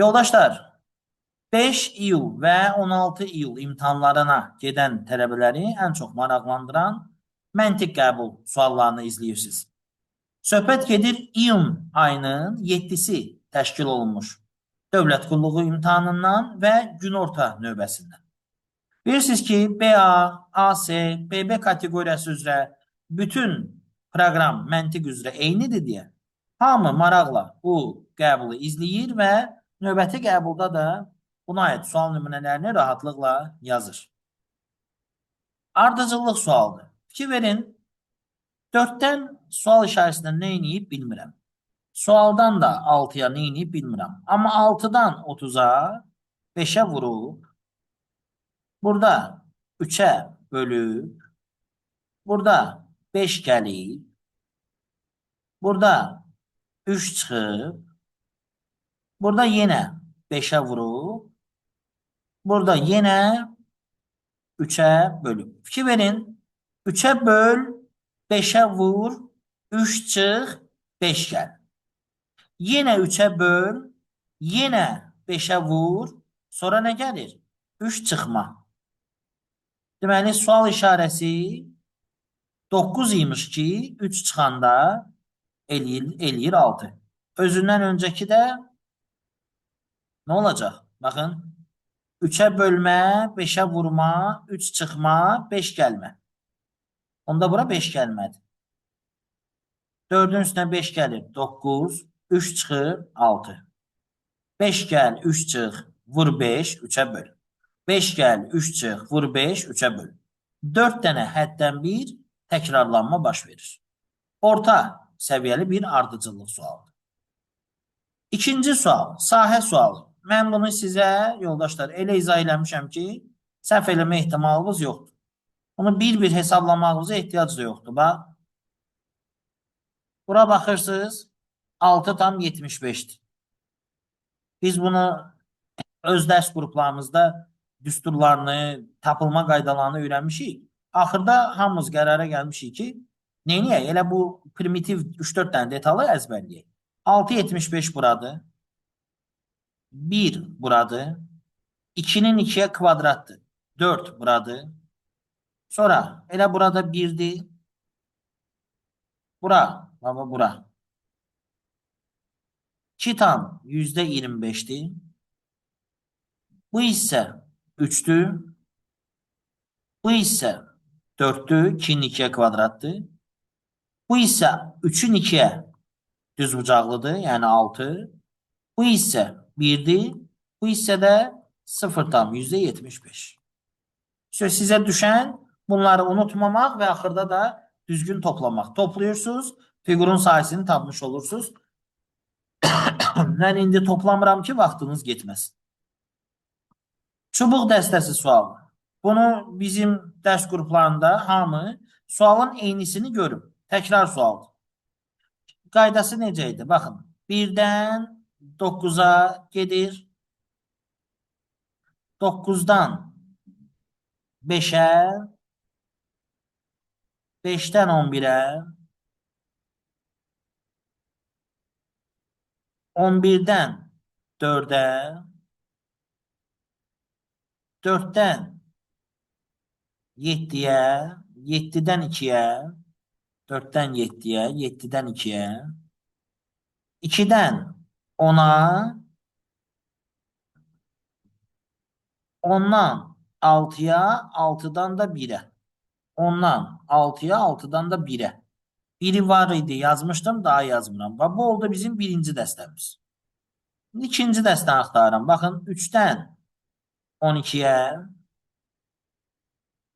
Yoldaşlar, 5 iyul və 16 iyul imtahanlarına gedən tələbələri ən çox maraqlandıran məntiq qəbul suallarını izləyirsiniz. Söhbət gedir iyun ayının 7-si təşkil olunmuş dövlət qulluğu imtahanından və günorta növbəsindən. Bilirsiniz ki, BA, AS, BB kateqoriyası üzrə bütün proqram məntiq üzrə eynidir deyə hamı maraqla bu qəbulu izləyir və növbəti qəbulda da buna aid sual nümunələrini rahatlıqla yazır. Ardıcıllıq sualıdır. Fikir verin, 4-dən sual işarəsindən nə eləyib bilmirəm. Sualdan da 6-ya nə eləyib bilmirəm. Amma 6-dan 30-a 5-ə vurub, burada 3-ə bölüb, burada 5 gəlib, burada 3 çıxıb, burada yenə 5-ə vurub, burada yenə 3-ə bölüb. Fikir verin, 3-ə böl, 5-ə vur, 3 çıx, 5 gəl. Yenə 3-ə böl, yenə 5-ə vur, sonra nə gəlir? 3 çıxma. Deməli, sual işarəsi 9 imiş ki, 3 çıxanda eləyir 6. Özündən öncəki də nə olacaq? Baxın, 3-ə bölmə, 5-ə vurma, 3 çıxma, 5 gəlmə. Onda bura 5 gəlmədi. 4-ün üstünə 5 gəlir, 9, 3 çıxır, 6. 5 gəl, 3 çıx, vur 5, 3-ə böl. 5 gəl, 3 çıx, vur 5, 3-ə böl. 4 dənə həddən bir təkrarlanma baş verir. Orta səviyyəli bir ardıcıllıq sualıdır. İkinci sual, sahə sualı. Mən bunu sizə, yoldaşlar, elə izah eləmişəm ki, səhv eləmə ehtimalınız yoxdur. Bunu bir-bir hesablamağınıza ehtiyac da yoxdur. Bax, bura baxırsınız, 6,75-dir. Biz bunu öz dərs qruplarımızda düsturlarını, tapılma qaydalarını öyrənmişik. Axırda hamımız qərara gəlmişik ki, neyniyək? Elə bu primitiv 3-4 dənə detalı əzbərləyək. 6,75 buradır. 1 buradır. 2-nin 2-yə kvadratdır. 4 buradır. Sonra elə burada 1-dir. Bura, baba bura. 2 tam %25-dir. Bu hissə 3-dür. Bu hissə 4-dür. 2-nin 2-yə kvadratdır. Bu hissə 3-ün 2-yə düzbucaqlıdır, yəni 6. Bu hissə 1-dir. Bu hissə də 0,75. Söz sizə düşən bunları unutmamaq və axırda da düzgün toplamaq. Toplayırsınız, fiqurun sahəsini tapmış olursunuz. Mən indi toplamıram ki, vaxtınız getməsin. Çubuq dəstəsi sualı. Bunu bizim dərs qruplarında hamı sualın eynisini görüb. Təkrar sualdır. Qaydası necə idi? Baxın, 1-dən 9-a gedir. 9-dan 5-ə, 5-dən 11-ə, 11-dən 4-ə, 4-dən 7-yə, 7-dən 2-yə, 4-dən 7-yə, 7-dən 2-yə, 2-dən 10-a, 10-dan 6-ya, 6-dan da 1-ə. 10-dan 6-ya, 6-dan da 1-ə. Biri var idi, yazmışdım, daha yazmıram. Bax, bu oldu bizim birinci dəstəmiz. İkinci dəstəni axtarıram. Baxın, 3-dən 12-yə,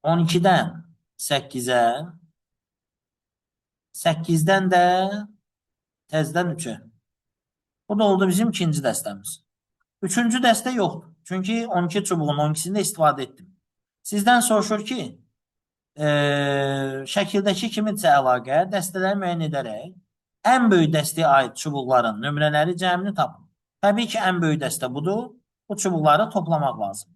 12-dən 8-ə, 8-dən də təzədən 3-ə. Bu da oldu bizim ikinci dəstəmiz. Üçüncü dəstə yoxdur. Çünki 12 çubuğun 12-sini də istifadə etdim. Sizdən soruşur ki, şəkildəki kimisə əlaqə dəstələri müəyyən edərək ən böyük dəstəyə aid çubuqların nömrələri cəmini tapın. Təbii ki, ən böyük dəstə budur. Bu çubuqları toplamaq lazım.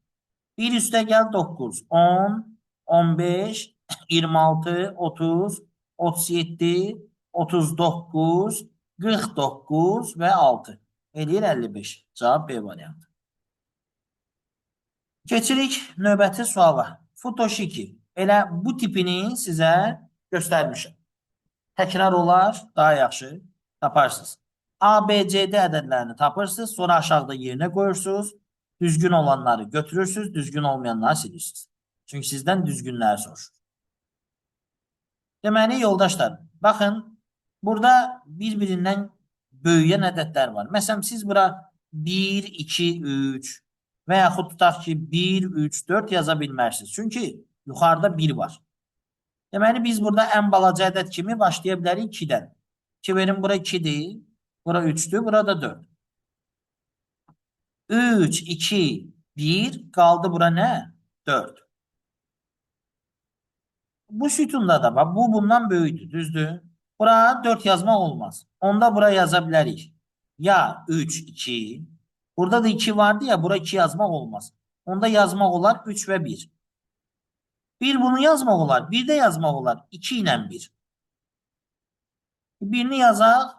1 üstə gəl 9, 10, 15, 26, 30, 37, 39, 49 və 6. Eləyir 55. Cavab B variantı. Keçirik növbəti suala. Futoshiki. Elə bu tipini sizə göstərmişəm. Təkrar olar, daha yaxşı taparsınız. A, B, C, D ədədlərini tapırsınız. Sonra aşağıda yerinə qoyursunuz. Düzgün olanları götürürsünüz, düzgün olmayanları silirsiniz. Çünki sizdən düzgünləri soruşur. Deməli, yoldaşlar, baxın, burada bir-birindən böyüyən ədədlər var. Məsələn, siz bura 1, 2, 3 və yaxud tutaq ki, 1, 3, 4 yaza bilmərsiniz. Çünki yuxarıda 1 var. Deməli, biz burada ən balaca ədəd kimi başlaya bilərik 2-dən. 2 verin, bura 2-dir, bura 3-dür, burada 4. 3, 2, 1 qaldı bura nə? 4. Bu sütunda da bax, bu bundan böyükdür, düzdür? Bura 4 yazmaq olmaz. Onda bura yaza bilərik. Ya 3, 2. Burada da 2 vardı ya, bura 2 yazmaq olmaz. Onda yazmaq olar 3 və 1. 1 bunu yazmaq olar, 1 də yazmaq olar. 2 ilə 1. Birini yazaq,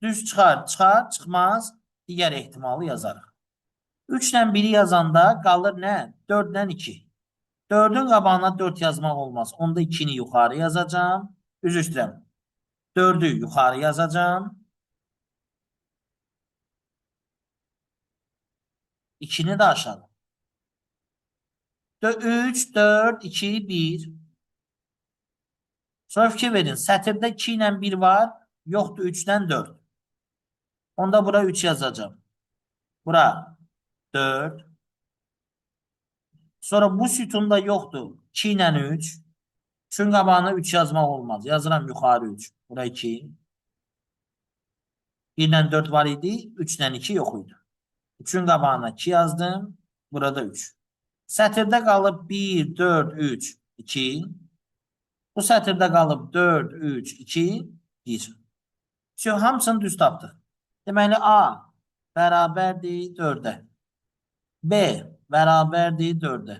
düz çıxar, çıxar, çıxmaz. Digər ehtimalı yazarıq. 3 ilə 1-i yazanda qalır nə? 4 ilə 2. 4-ün qabağına 4 yazmaq olmaz. Onda 2-ni yuxarı yazacağam. Üzr istəyirəm. 4-ü yuxarı yazacağam. 2-ni də aşağı. 3, 4, 2, 1. Sonra fikir verin. Sətirdə 2 ilə 1 var. Yoxdur 3 ilə 4. Onda bura 3 yazacağam. Bura 4. Sonra bu sütunda yoxdur. 2 ilə 3. 3-ün qabağına 3 yazmaq olmaz. Yazıram yuxarı 3. Bura 2. 1 ilə 4 var idi. 3 ilə 2 yox idi. 3-ün qabağına 2 yazdım. Burada 3. Sətirdə qalıb 1, 4, 3, 2. Bu sətirdə qalıb 4, 3, 2, 1. Şimdi hamısını düz tapdıq. Deməli A bərabərdir 4-ə. B bərabərdir 4-ə.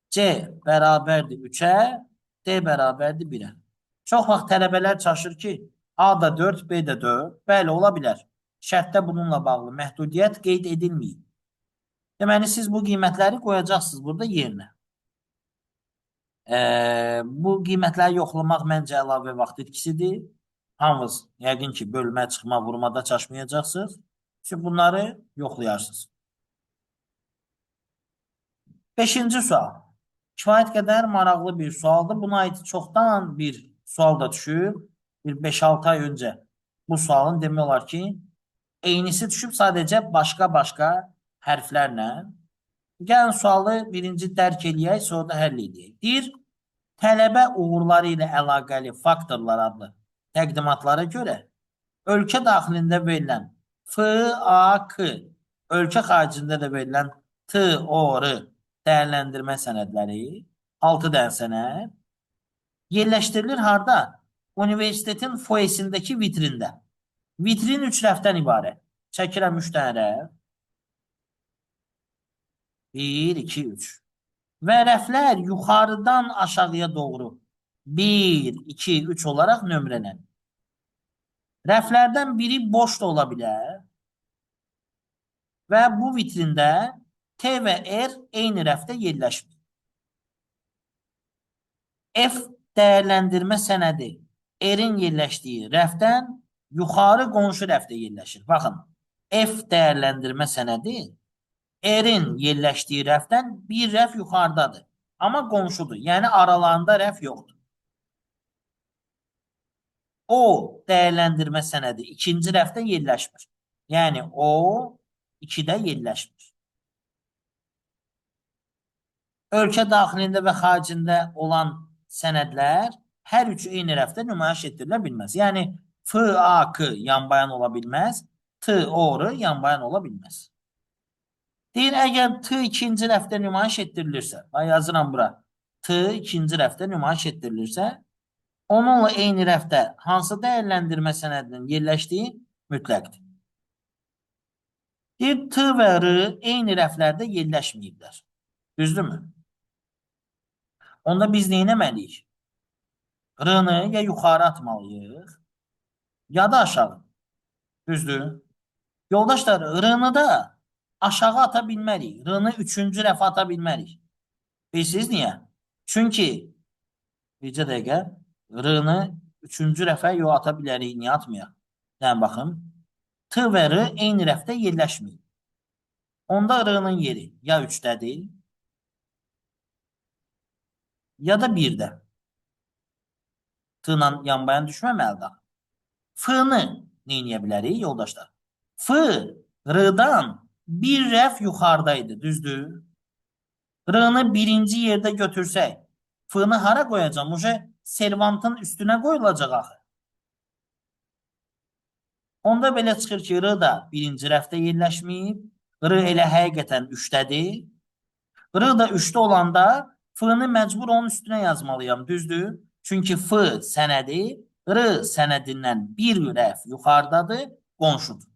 C bərabərdir 3-ə. D bərabərdir 1-ə. Çox vaxt tələbələr çaşır ki, A da 4, B də 4. Bəli, ola bilər. Şərtdə bununla bağlı məhdudiyyət qeyd edilməyib. Deməli, siz bu qiymətləri qoyacaqsınız burada yerinə. Bu qiymətləri yoxlamaq məncə əlavə vaxt itkisidir. Hamınız yəqin ki, bölmə, çıxma, vurmada çaşmayacaqsınız. Çünki bunları yoxlayarsınız. Beşinci sual. Kifayət qədər maraqlı bir sualdır. Buna aid çoxdan bir sual da düşüb. Bir 5-6 ay öncə bu sualın demək olar ki, eynisi düşüb sadəcə başqa-başqa hərflərlə. Gəlin sualı birinci dərk eləyək, sonra da həll eləyək. Deyir, tələbə uğurları ilə əlaqəli faktorlar adlı təqdimatlara görə ölkə daxilində verilən F, A, K, ölkə xaricində də verilən T, O, R dəyərləndirmə sənədləri, 6 dənə sənəd yerləşdirilir harda? Universitetin foyesindəki vitrində. Vitrin 3 rəfdən ibarət. Çəkirəm 3 dənə rəf. 1, 2, 3. Və rəflər yuxarıdan aşağıya doğru 1, 2, 3 olaraq nömrələnir. Rəflərdən biri boş da ola bilər. Və bu vitrində T və R eyni rəfdə yerləşmir. F dəyərləndirmə sənədi R-in yerləşdiyi rəfdən yuxarı qonşu rəfdə yerləşir. Baxın, F dəyərləndirmə sənədi R-in yerləşdiyi rəfdən bir rəf yuxarıdadır. Amma qonşudur. Yəni aralarında rəf yoxdur. O dəyərləndirmə sənədi ikinci rəfdə yerləşmir. Yəni O 2-də yerləşmir. Ölkə daxilində və xaricində olan sənədlər hər üçü eyni rəfdə nümayiş etdirilə bilməz. Yəni F, A, K yanbayan ola bilməz, T, O, R yanbayan ola bilməz. Deyir, əgər T ikinci rəfdə nümayiş etdirilirsə, bax yazıram bura, T ikinci rəfdə nümayiş etdirilirsə, onunla eyni rəfdə hansı dəyərləndirmə sənədinin yerləşdiyi mütləqdir. Deyir, T və R eyni rəflərdə yerləşməyiblər. Düzdürmü? Onda biz nə etməliyik? R-nı ya yuxarı atmalıyıq, ya da aşağı. Düzdür? Yoldaşlar, R-nı da aşağı ata bilmərik. R-nı 3-cü rəfə ata bilmərik. Bilirsiniz niyə? Çünki, bircə dəqiqə, R-nı 3-cü rəfə yox ata bilərik. Niyə atmayaq? Yəni, baxın, T və R eyni rəfdə yerləşmir. Onda R-nın yeri ya 3-dədir, ya da 1-də. T-la yanbayan düşməməlidir. F-nı nə eləyə bilərik, yoldaşlar? F, R-dan bir rəf yuxarıdaydı, düzdür? R-nı birinci yerdə götürsək, F-nı hara qoyacam? Uje servantın üstünə qoyulacaq axı. Onda belə çıxır ki, R da birinci rəfdə yerləşməyib. R elə həqiqətən 3-dədir. R da 3-də olanda F-nı məcbur onun üstünə yazmalıyam, düzdür? Çünki F sənədi R sənədindən bir rəf yuxarıdadır, qonşudur.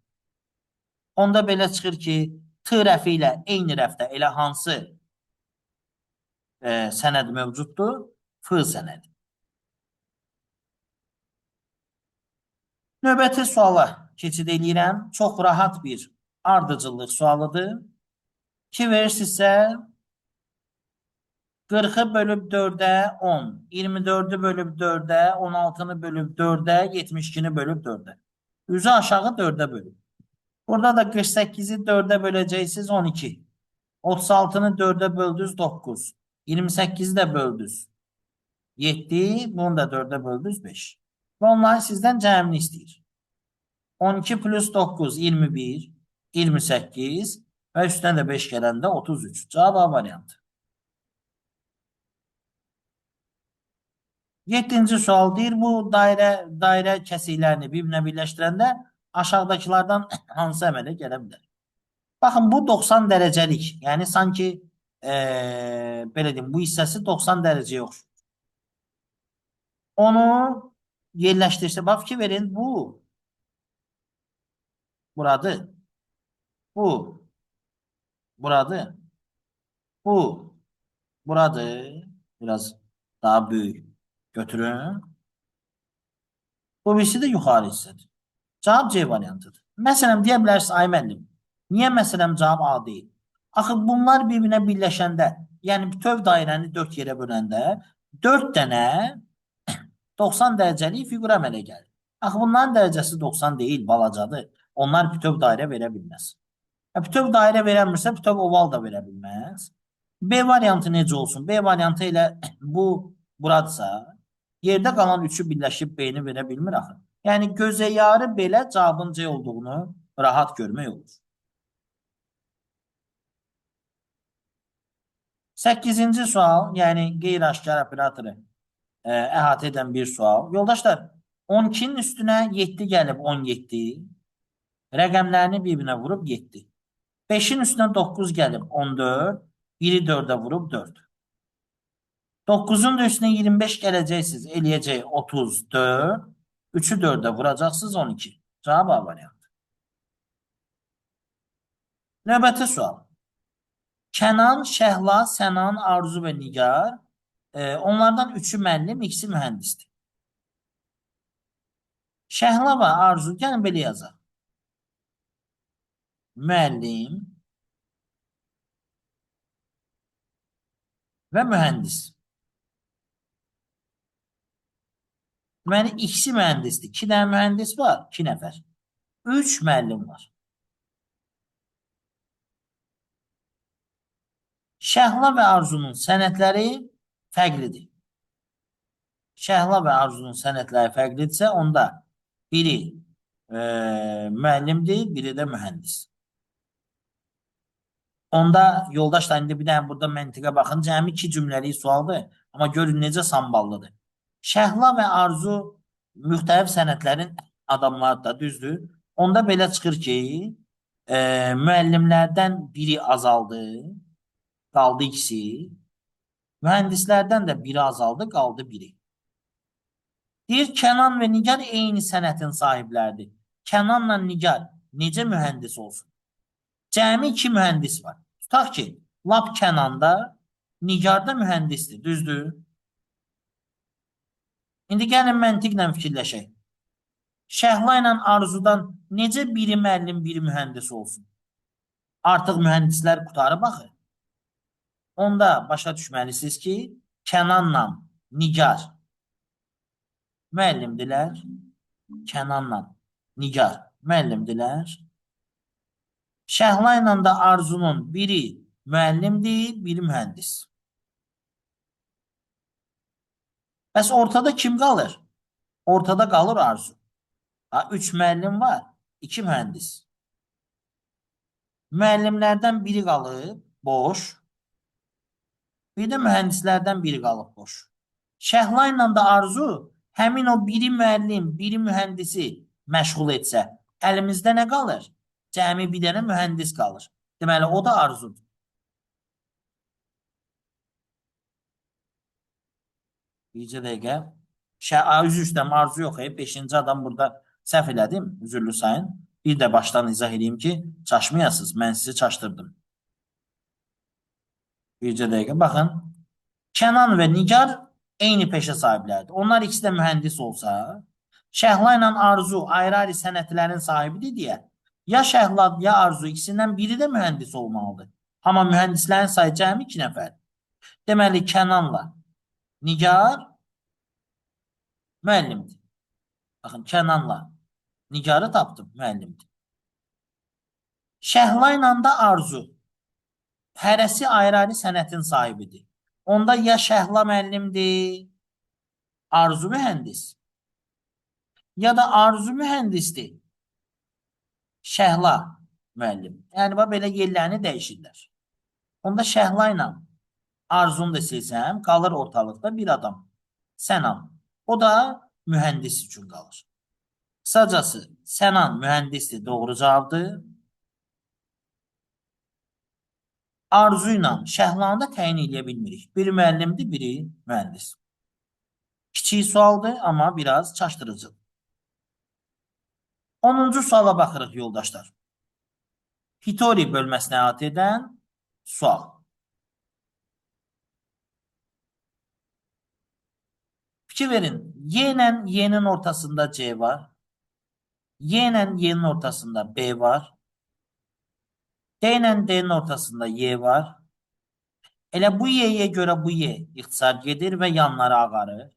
Onda belə çıxır ki, T rəfi ilə eyni rəfdə elə hansı sənəd mövcuddur? F sənədi. Növbəti suala keçid eləyirəm. Çox rahat bir ardıcıllıq sualıdır. 2 verirsinizsə 40-ı bölüb 4-ə 10, 24-ü bölüb 4-ə, 16-nı bölüb 4-ə, 72-ni bölüb 4-ə. Üzü aşağı 4-ə bölüb. Burada da 48-i 4-ə böləcəksiniz 12. 36-nı 4-ə böldünüz 9. 28-i də böldünüz 7. Bunu da 4-ə böldünüz 5. Və onlar sizdən cəmini istəyir. 12 plus 9 21, 28 və üstünə də 5 gələndə 33. Cavab A variantı. 7-ci sual deyir, bu dairə kəsiklərini bir-birinə birləşdirəndə aşağıdakılardan hansı əmələ gələ bilər? Baxın, bu 90 dərəcəlik, yəni sanki belə deyim, bu hissəsi 90 dərəcəyə oxşur. Onu yerləşdirsə, bax fikir verin, bu buradır, bu buradır, bu buradır, biraz daha böyük götürün. Bu birisi də yuxarı hissədir. Cavab C variantıdır. Məsələn, deyə bilərsiniz, ay müəllim, niyə məsələn cavab A deyil? Axı, bunlar bir-birinə birləşəndə, yəni bütöv dairəni 4 yerə böləndə 4 dənə 90 dərəcəlik fiqur əmələ gəlir. Axı, bunların dərəcəsi 90 deyil, balacadır. Onlar bütöv dairə verə bilməz. Bütöv dairə verəmirsə, bütöv oval da verə bilməz. B variantı necə olsun? B variantı ilə bu buradırsa, yerdə qalan 3-ü birləşib B-ni verə bilmir axı. Yəni, gözə yarı belə cavabın C olduğunu rahat görmək olur. 8-ci sual, yəni qeyri-aşkar operatoru əhatə edən bir sual. Yoldaşlar, 12-nin üstünə 7 gəlib 17, rəqəmlərini bir-birinə vurub 7. 5-in üstünə 9 gəlib 14, 1-i 4-ə vurub 4. 9-un da üstünə 25 gələcəksiniz, eləyəcək 34, 3-ü 4-ə vuracaqsınız 12. Cavab A variantı. Növbəti sual. Kənan, Şəhla, Sənan, Arzu və Nigar, onlardan 3-ü müəllim, ikisi mühəndisdir. Şəhla və Arzu, gəlin belə yazaq. Müəllim və mühəndis. Deməli, ikisi mühəndisdir. 2 dənə mühəndis var, 2 nəfər. 3 müəllim var. Şəhla və Arzunun sənədləri fərqlidir. Şəhla və Arzunun sənədləri fərqlidirsə, onda biri müəllimdir, biri də mühəndis. Onda yoldaşlar, indi bir dənə burada məntiqə baxın. Cəmi 2 cümləlik sualdır, amma görün necə samballıdır. Şəhla və Arzu müxtəlif sənədlərin adamları da, düzdür. Onda belə çıxır ki, müəllimlərdən biri azaldı, qaldı ikisi. Mühəndislərdən də biri azaldı, qaldı biri. Deyir, Kənan və Nigar eyni sənətin sahibləridir. Kənanla Nigar necə mühəndis olsun? Cəmi 2 mühəndis var. Tutaq ki, lap Kənanda, Nigarda mühəndisdir, düzdür? İndi gəlin məntiqlə fikirləşək. Şəhla ilə Arzudan Necə biri müəllim, biri mühəndis olsun? Artıq mühəndislər qutarıb axı. Onda başa düşməlisiniz ki, Kənanla Nigar müəllimdilər. Kənanla Nigar müəllimdilər. Şəhla ilə də Arzunun biri müəllimdir, biri mühəndis. Bəs ortada kim qalır? Ortada qalır Arzu. Ha, 3 müəllim var, 2 mühəndis. Müəllimlərdən biri qalıb boş. Bir də mühəndislərdən biri qalıb boş. Şəhla ilə də Arzu həmin o biri müəllim, biri mühəndisi məşğul etsə, əlimizdə nə qalır? Cəmi bir dənə mühəndis qalır. Deməli, o da Arzudur. Bircə dəqiqə. Üzr istəyirəm, Arzu yox, 5-ci adam burada səhv elədim, üzürlü sayın. Bir də başdan izah edeyim ki, çaşmayasınız, mən sizi çaşdırdım. Bircə dəqiqə, baxın. Kənan və Nigar eyni peşə sahibləridir. Onlar ikisi də mühəndis olsa, Şəhla ilə Arzu ayrı-ayrı sənətlərin sahibidir deyə, ya Şəhla, ya Arzu ikisindən biri də mühəndis olmalıdır. Amma mühəndislərin sayı cəmi 2 nəfər. Deməli, Kənanla Nigar müəllimdir. Baxın, Kənanla Nigarı tapdım, müəllimdir. Şəhla ilə də Arzu hərəsi ayrı-ayrı sənətin sahibidir. Onda ya Şəhla müəllimdir, Arzu mühəndis, ya da Arzu mühəndisdir, Şəhla müəllim. Yəni, bax, belə yerlərini dəyişirlər. Onda Şəhla ilə Arzunu da silsəm, qalır ortalıqda bir adam. Sənan. O da mühəndis üçün qalır. Qısacası, Sənan mühəndisdir, doğru cavabdır. Arzu ilə Şəhlanı da təyin eləyə bilmirik. Biri müəllimdir, biri mühəndis. Kiçik sualdır, amma biraz çaşdırıcıdır. 10-cu suala baxırıq yoldaşlar. Hitori bölməsini əhatə edən sual. Fikir verin. Y ilə Y-nin ortasında C var. Y ilə Y-nin ortasında B var. D ilə D-nin ortasında Y var. Elə bu Y-yə görə bu Y ixtisar gedir və yanları ağarır.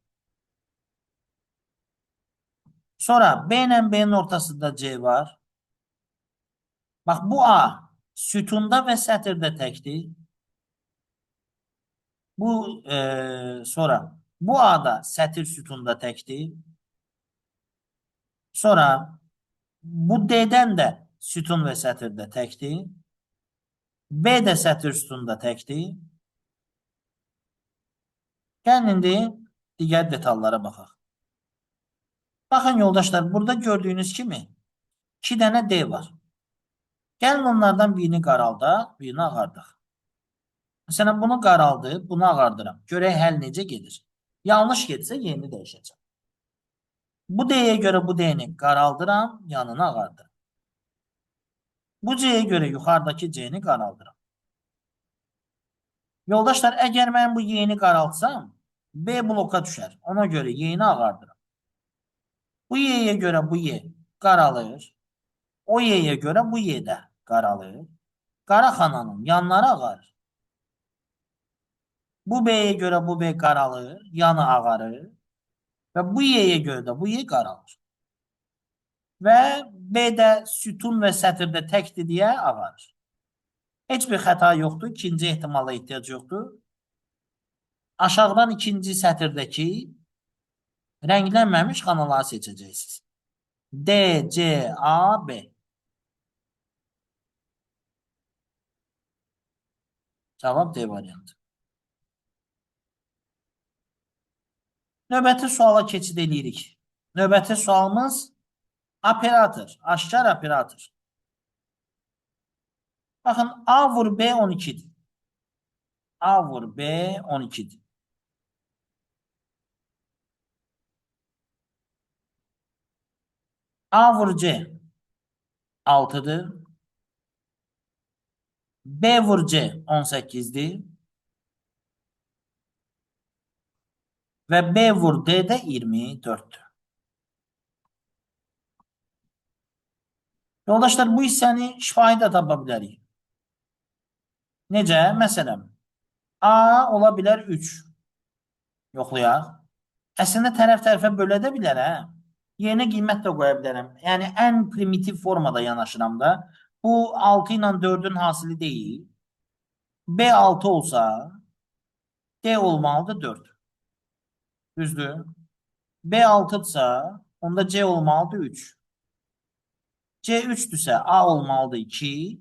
Sonra B ilə B-nin ortasında C var. Bax, bu A sütunda və sətirdə təkdir. Bu sonra bu A da sətir sütunda təkdir. Sonra bu D-dən də sütun və sətirdə təkdir. B də sətir sütunda təkdir. Gəlin indi digər detallara baxaq. Baxın yoldaşlar, burada gördüyünüz kimi 2 dənə D var. Gəlin onlardan birini qaraldaq, birini ağardaq. Məsələn, bunu qaraldıb, bunu ağardıram. Görək həll necə gedir. Yanlış getsə yerini dəyişəcəm. Bu D-yə görə bu D-ni qaraldıram, yanını ağardıram. Bu C-yə görə yuxarıdakı C-ni qaraldıram. Yoldaşlar, əgər mən bu Y-ni qaraltsam, B bloka düşər. Ona görə Y-ni ağardıram. Bu Y-yə görə bu Y qaralır. O Y-yə görə bu Y də qaralır. Qara xananın yanları ağarır. Bu B-yə görə bu B qaralır, yanı ağarır. Və bu Y-yə görə də bu Y qaralır. Və B də sütun və sətirdə təkdir deyə ağarır. Heç bir xəta yoxdur. İkinci ehtimala ehtiyac yoxdur. Aşağıdan ikinci sətirdəki rənglənməmiş xanaları seçəcəksiniz. D, C, A, B. Cavab D variantı. Növbəti suala keçid eləyirik. Növbəti sualımız operator, aşkar operator. Baxın, A vur B 12-dir. A vur B 12-dir. A vur C 6-dır. B vur C 18-dir. Və B vur D də 24-dür. Yoldaşlar, bu hissəni şifahi də tapa bilərik. Necə? Məsələn, A ola bilər 3. Yoxlayaq. Əslində, tərəf-tərəfə bölə də bilər, hə? Yerinə qiymət də qoya bilərəm. Yəni, ən primitiv formada yanaşıram da. Bu, 6 ilə 4-ün hasili deyil. B 6 olsa, D olmalıdır 4. Düzdür? B 6-dırsa, onda C olmalıdır 3. C 3-dürsə, A olmalıdır 2.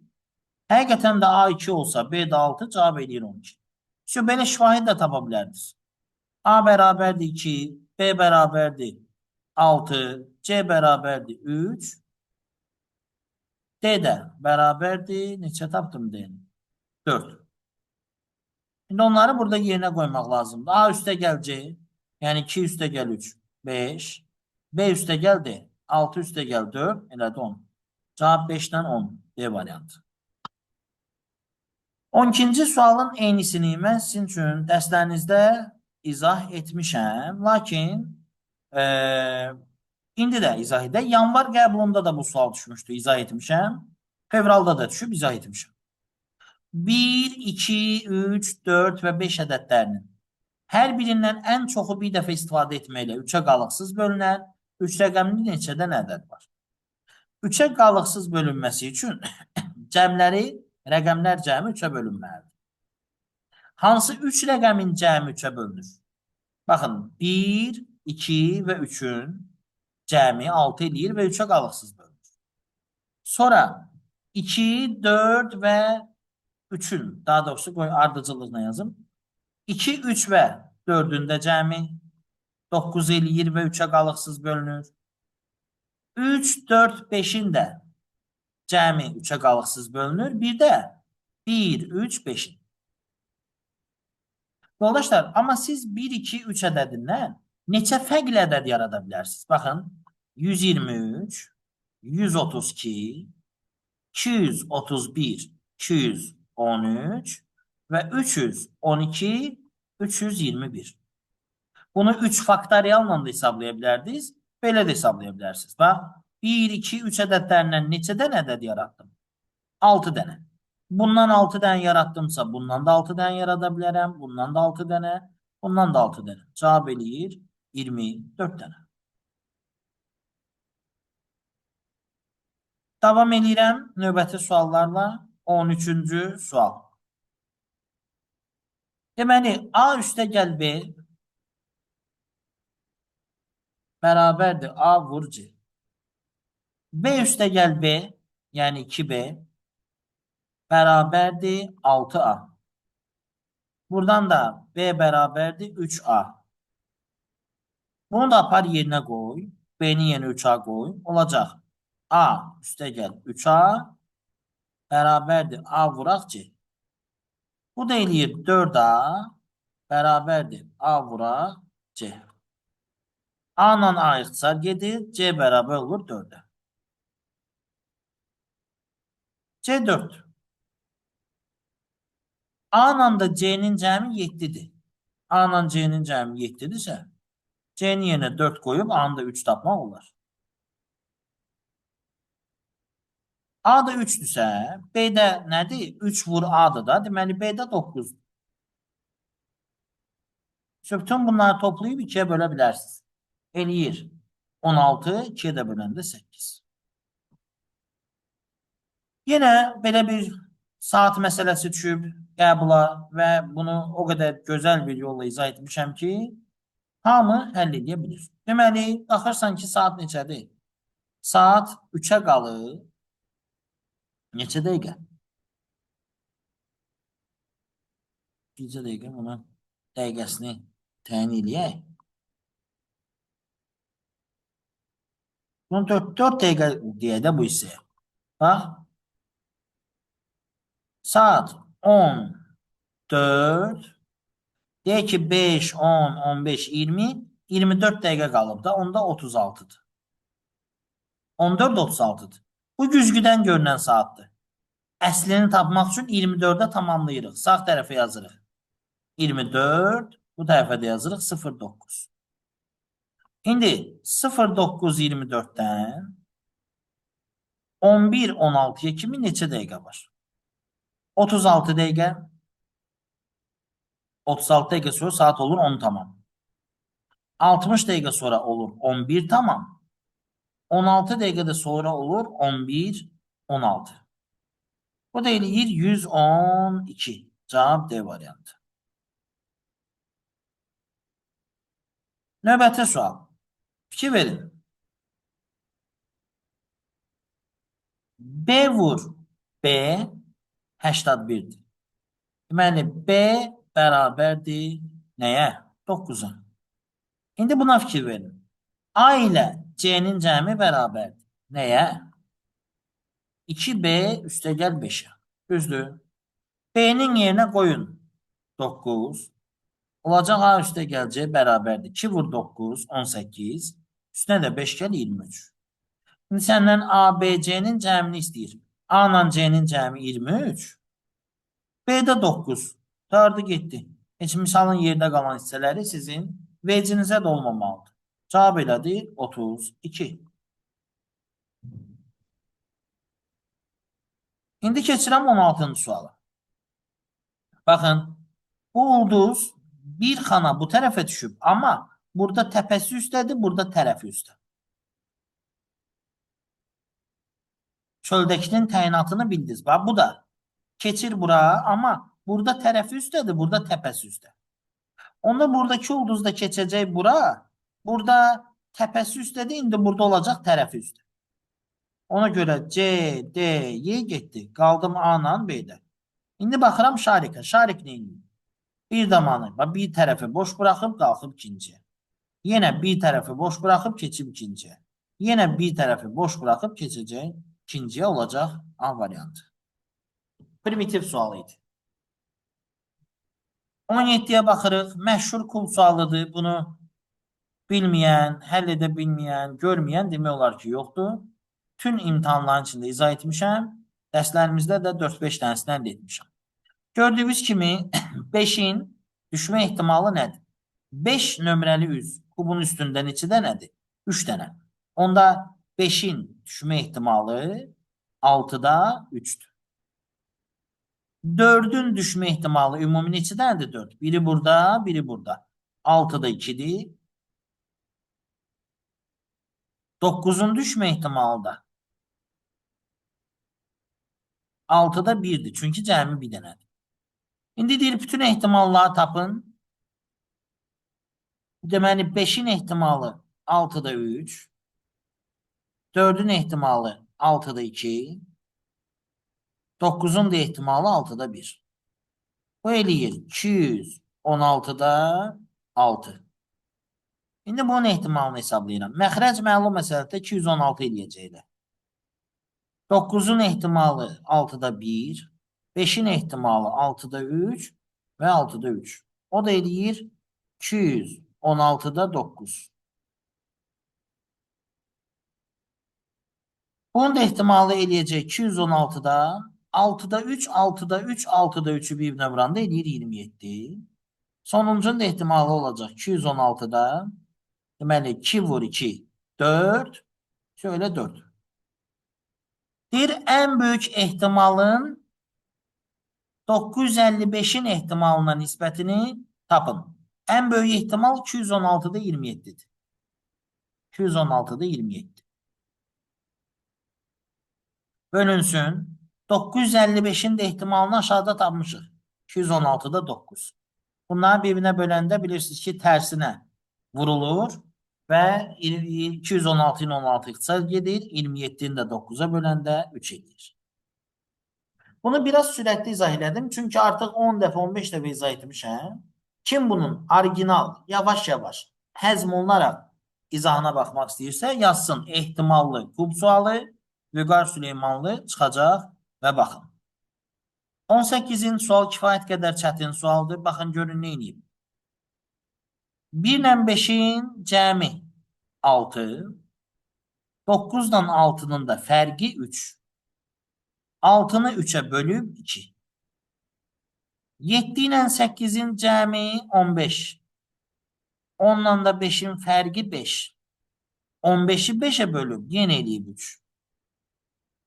Həqiqətən də A 2 olsa, B də 6, cavab eləyir 12. Şu, belə şifahi də tapa bilərdiniz. A bərabərdir 2, B bərabərdir 6, C bərabərdir 3, D də bərabərdir, neçə tapdım D-ni? 4. İndi onları burada yerinə qoymaq lazımdır. A üstə gəl C, yəni 2 üstə gəl 3, 5, B üstə gəl D, 6 üstə gəl 4, elədi 10. Cavab 5-dən 10, D variantı. 12-ci sualın eynisini mən sizin üçün dərslərinizdə izah etmişəm. Lakin indi də izah edək. Yanvar qəbulunda da bu sual düşmüşdü, izah etmişəm. Fevralda da düşüb, izah etmişəm. 1, 2, 3, 4 və 5 ədədlərinin hər birindən ən çoxu bir dəfə istifadə etməklə 3-ə qalıqsız bölünən 3 rəqəmli neçədən ədəd var? 3-ə qalıqsız bölünməsi üçün cəmləri, rəqəmlər cəmi 3-ə bölünməlidir. Hansı 3 rəqəmin cəmi 3-ə bölünür? Baxın, 1, 2 və 3-ün cəmi 6 eləyir və 3-ə qalıqsız bölünür. Sonra 2, 4 və 3-ün, daha doğrusu qoy ardıcıllıqla yazım. 2, 3 və 4-ün də cəmi 9 eləyir və 3-ə qalıqsız bölünür. 3, 4, 5-in də cəmi 3-ə qalıqsız bölünür. Bir də 1, 3, 5-in. Yoldaşlar, amma siz 1, 2, 3 ədədindən neçə fərqli ədəd yarada bilərsiniz? Baxın, 123, 132, 231, 213 və 312, 321. Bunu 3 faktorialla da hesablaya bilərdiniz, belə də hesablaya bilərsiniz. Bax, 1, 2, 3 ədədlərindən neçə dənə ədəd yaratdım? 6 dənə. Bundan 6 dənə yaratdımsa, bundan da 6 dənə yarada bilərəm, bundan da 6 dənə, bundan da 6 dənə. Cavab eləyir 24 dənə. Davam eləyirəm növbəti suallarla. 13-cü sual. Deməli, A üstə gəl B bərabərdir A vur C. B üstə gəl B, yəni 2B bərabərdir 6A. Buradan da B bərabərdir 3A. Bunu da apar yerinə qoy. B-nin yerinə 3A qoy. Olacaq. A üstə gəl 3A bərabərdir A vuraq C. Bu da eləyir 4A bərabərdir A vuraq C. A ilə A ixtisar gedir. C bərabər olur 4-ə. C 4. A ilə da C-nin cəmi 7-dir. A ilə C-nin cəmi 7-dirsə, C-nin yerinə 4 qoyub A-nı da 3 tapmaq olar. A da 3-dürsə, B də nədir? 3 vur A-dır da. Deməli, B də 9-dur. Bütün bunları toplayıb 2-yə bölə bilərsiniz. Eləyir 16, 2-yə də böləndə 8. Yenə belə bir saat məsələsi düşüb qəbula və bunu o qədər gözəl bir yolla izah etmişəm ki, hamı həll edə bilir. Deməli, baxırsan ki, saat neçədir? Saat 3-ə qalır. Neçə dəqiqə? Neçə dəqiqə? Bunun dəqiqəsini təyin eləyək. Bunu 4 dəqiqə deyək də bu hissəyə. Bax. Saat 14. Deyək ki, 5, 10, 15, 20, 24 dəqiqə qalıb da, onda 36-dır. 14, 36-dır. Bu güzgüdən görünən saatdır. Əslini tapmaq üçün 24-ə tamamlayırıq. Sağ tərəfə yazırıq. 24, bu tərəfə də yazırıq 0,9. İndi 0,9 24-dən 11:16-ya kimi neçə dəqiqə var? 36 dəqiqə. 36 dəqiqə sonra saat olur 10 tamam. 60 dəqiqə sonra olur 11 tamam. 16 dəqiqə də sonra olur 11:16. Bu da eləyir 112. Cavab D variantı. Növbəti sual. Fikir verin. B vur B 81-dir. Deməli, B bərabərdir nəyə? 9-a. İndi buna fikir verin. A ilə C-nin cəmi bərabərdir. Nəyə? 2B üstəgəl 5-ə. Düzdür. B-nin yerinə qoyun 9. Olacaq A üstəgəl C bərabərdir. 2 vur 9, 18. Üstünə də 5 gəl 23. İndi səndən A, B, C-nin cəmini istəyir. A ilə C-nin cəmi 23. B-də 9. Qurtardı getdi. Heç misalın yerdə qalan hissələri sizin vecinizə də olmamalıdır. Cavab elədi 32. İndi keçirəm 16-cı suala. Baxın, bu ulduz bir xana bu tərəfə düşüb, amma burada təpəsi üstədir, burada tərəfi üstə. Çöldəkinin təyinatını bildiniz. Bax, bu da keçir bura, amma burada tərəfi üstədir, burada təpəsi üstə. Onda buradakı ulduz da keçəcək bura. Burada təpəsi üstədir, indi burada olacaq tərəfi üstə. Ona görə C, D, Y getdi. Qaldım A ilə B-də. İndi baxıram Şarikə. Şarik nə edir? Bir damanı, bax, bir tərəfi boş buraxıb, qalxıb ikinciyə. Yenə bir tərəfi boş buraxıb, keçib ikinciyə. Yenə bir tərəfi boş buraxıb, keçəcək ikinciyə olacaq A variantı. Primitiv sualı idi. 17-yə baxırıq. Məşhur kub sualıdır. Bunu bilməyən, həll edə bilməyən, görməyən demək olar ki, yoxdur. Bütün imtahanların içində izah etmişəm. Dərslərimizdə də 4-5 dənəsini əldə etmişəm. Gördüyünüz kimi 5-in düşmə ehtimalı nədir? 5 nömrəli üz kubun üstündə neçə dənədir? 3 dənə. Onda 5-in düşmə ehtimalı 6-da 3-dür. 4-ün düşmə ehtimalı ümumi neçə dənədir 4? Biri burada, biri burada. 6-da 2-dir. 9-un düşmə ehtimalı da 6-da 1-dir. Çünki cəmi bir dənədir. İndi deyir, bütün ehtimalları tapın. Deməli, 5-in ehtimalı 6-da 3. 4-ün ehtimalı 6-da 2. 9-un da ehtimalı 6-da 1. Bu eləyir 216-da 6. İndi bunun ehtimalını hesablayıram. Məxrəc məlum məsələdə 216 eləyəcəklər. 9-un ehtimalı 6-da 1, 5-in ehtimalı 6-da 3 və 6-da 3. O da eləyir 216-da 9. Bunun da ehtimalı eləyəcək 216-da 6-da 3, 6-da 3, 6-da 3-ü bir-birinə vuranda eləyir 27. Sonuncunun da ehtimalı olacaq 216-da. Deməli 2 vur 2, 4. Şöyle 4. Deyir, ən böyük ehtimalın 955-in ehtimalına nisbətini tapın. Ən böyük ehtimal 216-da 27-dir. 216-da 27. Bölünsün. 955-in də ehtimalını aşağıda tapmışıq. 216-da 9. Bunları bir-birinə böləndə bilirsiniz ki, tərsinə vurulur və 216 ilə 16 ixtisar gedir. 27-ni də 9-a böləndə 3 edir. Bunu biraz sürətli izah elədim. Çünki artıq 10 dəfə, 15 dəfə izah etmişəm. Kim bunun orijinal, yavaş-yavaş həzm olunaraq izahına baxmaq istəyirsə, yazsın ehtimallı kub sualı, Vüqar Süleymanlı çıxacaq və baxın. 18-ci sual kifayət qədər çətin sualdır. Baxın, görün nə eləyib. 1 ilə 5-in cəmi 6, 9 ilə 6-nın da fərqi 3. 6-nı 3-ə bölüb 2. 7 ilə 8-in cəmi 15. 10 ilə da 5-in fərqi 5. 15-i 5-ə bölüb yenə eləyib 3.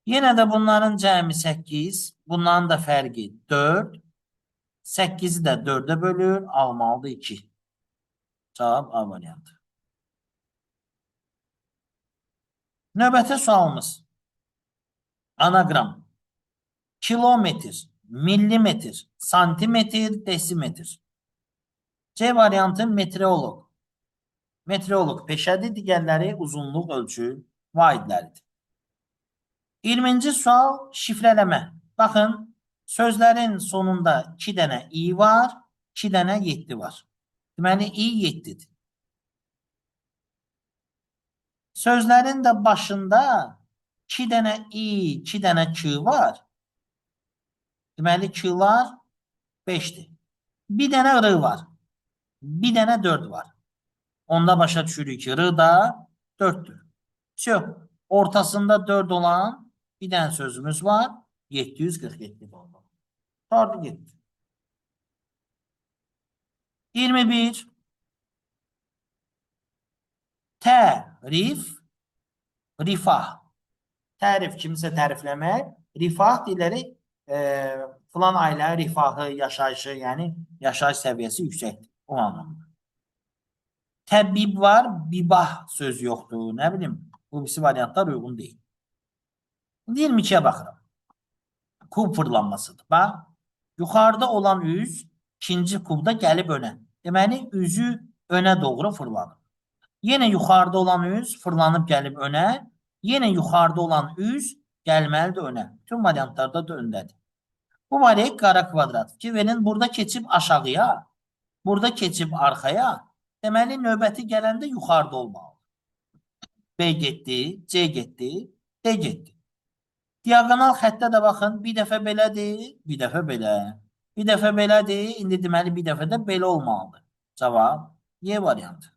Yenə də bunların cəmi 8, bunların da fərqi 4. 8-i də 4-ə bölür, almalıdır 2. Cavab A variantı. Növbəti sualımız. Anagram. Kilometr, millimetr, santimetr, desimetr. C variantı meteorolog. Meteorolog peşədir, digərləri uzunluq ölçü vahidləridir. 20-ci sual şifrələmə. Baxın, sözlərin sonunda 2 dənə i var, 2 dənə 7 var. Deməli, i 7-dir. Sözlərin də başında 2 dənə i, 2 dənə k var. Deməli, k-lar 5-dir. Bir dənə r var. Bir dənə 4 var. Onda başa düşürük ki, r da 4-dür. Vsyo. Ortasında 4 olan bir dənə sözümüz var. 747 oldu. Doğru getdi. 21. Tərif, rifah. Tərif kimsə tərifləmək, rifah deyirlər, filan ailə rifahı, yaşayışı, yəni yaşayış səviyyəsi yüksəkdir. O anlamda. Təbib var, bibah sözü yoxdur. Nə bilim, bu birisi variantlar uyğun deyil. İndi 22-yə baxıram. Kub fırlanmasıdır. Bax, yuxarıda olan üz ikinci kubda gəlib önə. Deməli, üzü önə doğru fırlanıb. Yenə yuxarıda olan üz fırlanıb gəlib önə. Yenə yuxarıda olan üz gəlməlidir önə. Bütün variantlarda da öndədir. Bu variant qara kvadrat. Fikir verin, burada keçib aşağıya, burada keçib arxaya. Deməli, növbəti gələndə yuxarıda olmalıdır. B getdi, C getdi, D getdi. Diagonal xəttə də baxın, bir dəfə belədir, bir dəfə belə. Bir dəfə belədir, indi deməli bir dəfə də belə olmalıdır. Cavab Y variantı.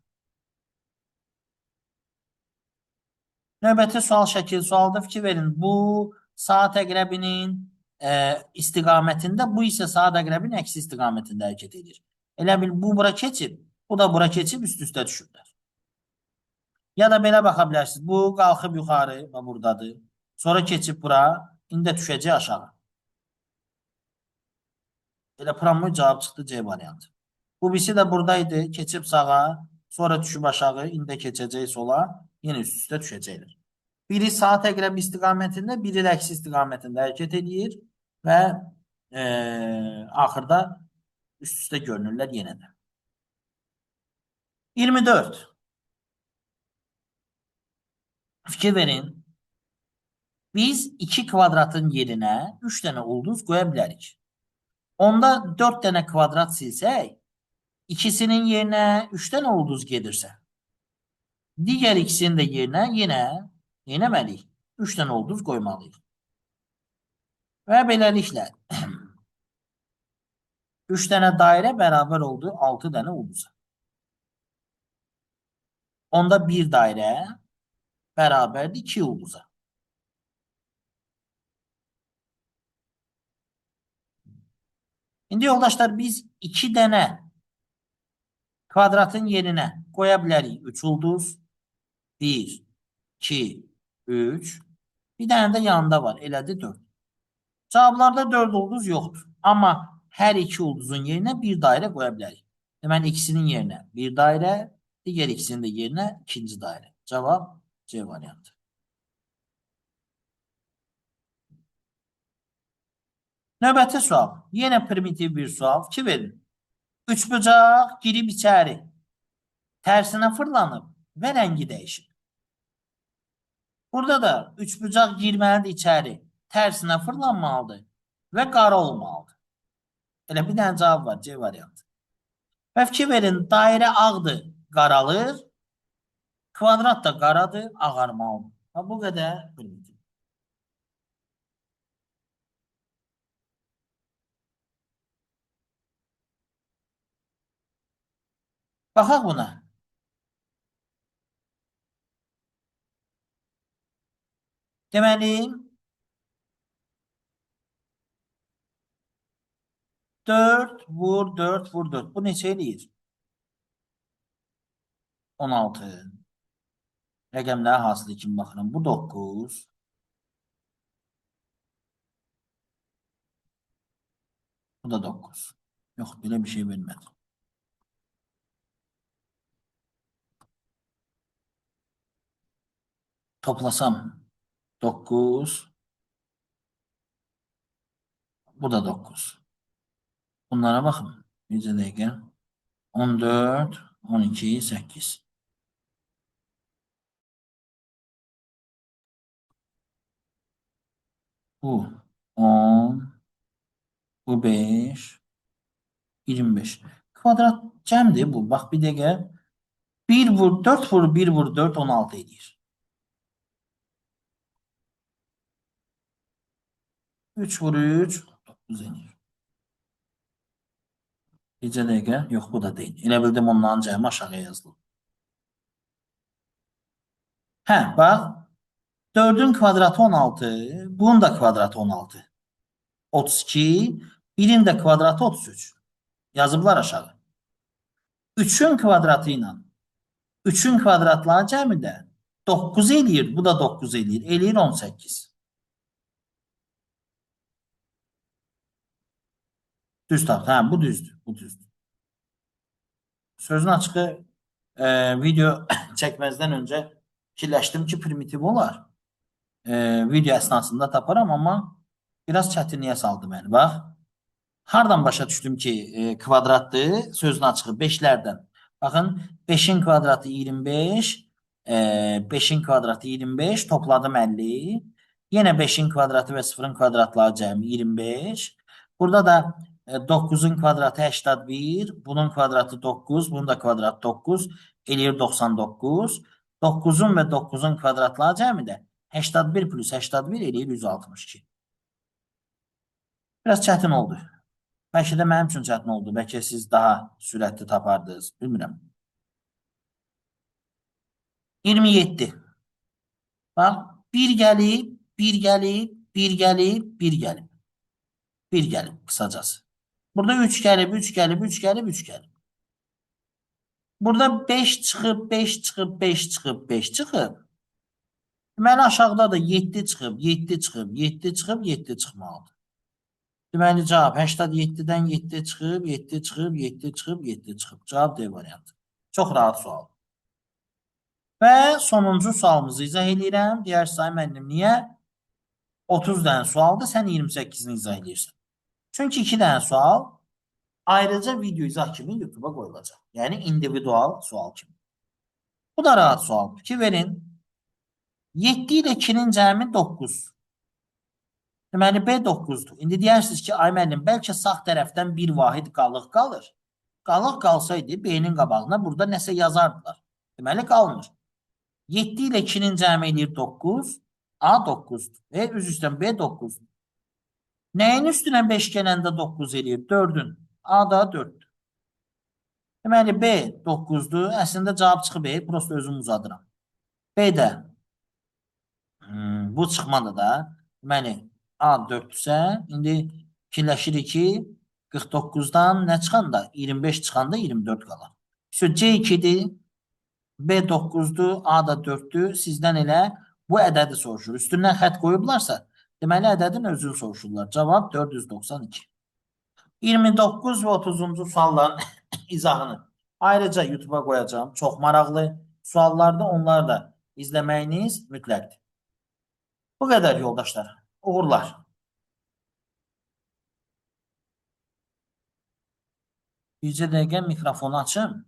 Növbəti sual şəkil sualdır. Fikir verin, bu saat əqrəbinin istiqamətində, bu isə saat əqrəbinin əksi istiqamətində hərəkət edir. Elə bil bu bura keçib, bu da bura keçib üst-üstə düşüblər. Ya da belə baxa bilərsiniz. Bu qalxıb yuxarı, bax buradadır. Sonra keçib bura, indi də düşəcək aşağı. Elə pramoy cavab çıxdı C variantı. Bu birisi də buradaydı, keçib sağa, sonra düşüb aşağı, indi də keçəcək sola, yenə üst-üstə düşəcəklər. Biri saat əqrəbi istiqamətində, biri də əksi istiqamətində hərəkət edir və axırda üst-üstə görünürlər yenə də. 24. Fikir verin. Biz 2 kvadratın yerinə 3 dənə ulduz qoya bilərik. Onda 4 dənə kvadrat silsək, ikisinin yerinə 3 dənə ulduz gedirsə, digər ikisinin də yerinə yenə nə etməliyik? 3 dənə ulduz qoymalıyıq. Və beləliklə 3 dənə dairə bərabər oldu 6 dənə ulduza. Onda bir dairə bərabərdir 2 ulduza. İndi yoldaşlar biz 2 dənə kvadratın yerinə qoya bilərik 3 ulduz. 1, 2, 3. Bir dənə də yanında var. Elədir 4. Cavablarda 4 ulduz yoxdur. Amma hər iki ulduzun yerinə bir dairə qoya bilərik. Deməli ikisinin yerinə bir dairə, digər ikisinin də yerinə ikinci dairə. Cavab C variantı. Növbəti sual. Yenə primitiv bir sual. Fikir verin. Üçbucaq girib içəri. Tərsinə fırlanıb və rəngi dəyişib. Burada da üçbucaq girməlidir içəri. Tərsinə fırlanmalıdır və qara olmalıdır. Elə bir dənə cavab var, C variantı. Və fikir verin, dairə ağdır, qaralır. Kvadrat da qaradır, ağarmalıdır. Ha, bu qədər primitiv. Baxaq buna. Deməli, 4 vur 4 vur 4. Bu neçə eləyir? 16. Rəqəmlər hasılı kimi baxıram. Bu 9. Bu da 9. Yox, belə bir şey vermədi. Toplasam 9. Bu da 9. Bunlara baxın. Necə dəqiqə? 14, 12, 8. Bu 10, bu 5, 25. Kvadrat cəmdir bu. Bax bir dəqiqə. 1 vur 4 vur 1 vur 4 16 eləyir. 3 vur 3 9 eləyir. Necə dəqiqə? Yox, bu da deyil. Elə bildim onların cəmi aşağıya yazılıb. Hə, bax. 4-ün kvadratı 16, bunun da kvadratı 16. 32, 1-in də kvadratı 33. Yazıblar aşağı. 3-ün kvadratı ilə 3-ün kvadratları cəmi də 9 eləyir. Bu da 9 eləyir. Eləyir 18. Düz tapdı. Hə, bu düzdür. Bu düzdür. Sözün açığı video çəkməzdən öncə fikirləşdim ki, primitiv olar. Video əsnasında taparam, amma biraz çətinliyə saldı məni. Bax. Hardan başa düşdüm ki, kvadratdır? Sözün açığı 5-lərdən. Baxın, 5-in kvadratı 25, 5-in kvadratı 25, topladım 50. Yenə 5-in kvadratı və 0-ın kvadratları cəmi 25. Burada da 9-un kvadratı 81, bunun kvadratı 9, bunun da kvadratı 9, eləyir 99. 9-un və 9-un kvadratları cəmi də 81 plus 81 eləyir 162. Biraz çətin oldu. Bəlkə də mənim üçün çətin oldu. Bəlkə siz daha sürətli tapardınız. Bilmirəm. 27. Bax, 1 gəlib, 1 gəlib, 1 gəlib, 1 gəlib. 1 gəlib qısacası. Burada 3 gəlib, 3 gəlib, 3 gəlib, 3 gəlib. Burada 5 çıxıb, 5 çıxıb, 5 çıxıb, 5 çıxıb. Deməli aşağıda da 7 çıxıb, 7 çıxıb, 7 çıxıb, 7 çıxmalıdır. Deməli cavab 87-dən 7 çıxıb, 7 çıxıb, 7 çıxıb, 7 çıxıb. Cavab D variantı. Çox rahat sual. Və sonuncu sualımızı izah eləyirəm. Deyərsiz, ay müəllim, niyə 30 dənə sualdır, sən 28-ini izah eləyirsən? Çünki 2 dənə sual ayrıca video izah kimi YouTube'a qoyulacaq. Yəni individual sual kimi. Bu da rahat sual. Fikir verin. 7 ilə 2-nin cəmi 9. Deməli B 9-dur. İndi deyərsiniz ki, ay müəllim, bəlkə sağ tərəfdən bir vahid qalıq qalır. Qalıq qalsaydı B-nin qabağına burada nəsə yazardılar. Deməli qalmır. 7 ilə 2-nin cəmi eləyir 9. A 9-dur. Və üz üstdən B 9-dur. Nəyin üstünə 5 gələndə 9 eləyir? 4-ün. A da 4-dür. Deməli B 9-dur. Əslində cavab çıxıb, prosto özüm uzadıram. B də bu çıxmadı da. Deməli A 4-dürsə, indi fikirləşirik ki, 49-dan nə çıxanda? 25 çıxanda 24 qalar. C 2-dir, B 9-dur, A da 4-dür. Sizdən elə bu ədədi soruşur. Üstündən xətt qoyublarsa, deməli ədədin özünü soruşurlar. Cavab 492. 29 və 30-cu sualların izahını ayrıca YouTube'a qoyacağım. Çox maraqlı suallardır. Onları da izləməyiniz mütləqdir. Bu qədər yoldaşlar. Uğurlar. Bircə dəqiqə mikrofonu açım.